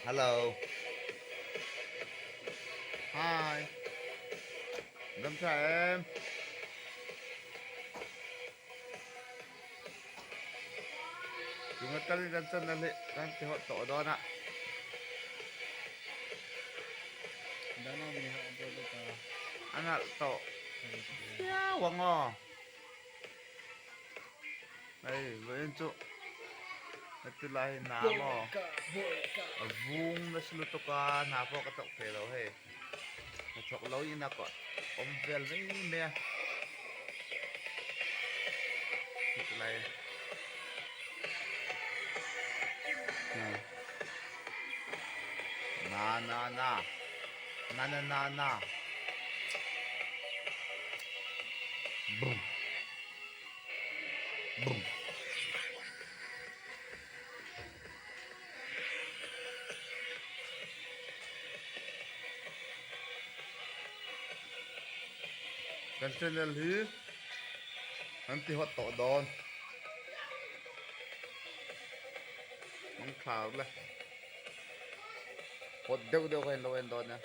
Hello. Hi. Dam tha em. Tunga talin kan channel hi kan ti hot tawh dawn a. A nalh tawh viau ang aw. Hei vawiin chu heti lai hi hna maw a vung nasa lutuk a hna pawh ka tawk thei lo hei hnathawk lo in a awm vel mai mai a heti lai na na na na na na na bum. Bum. Kan channel hi an ti hot tawh dawn. Mang thla le. Hot deuh deuh kha in lo en dawn nia.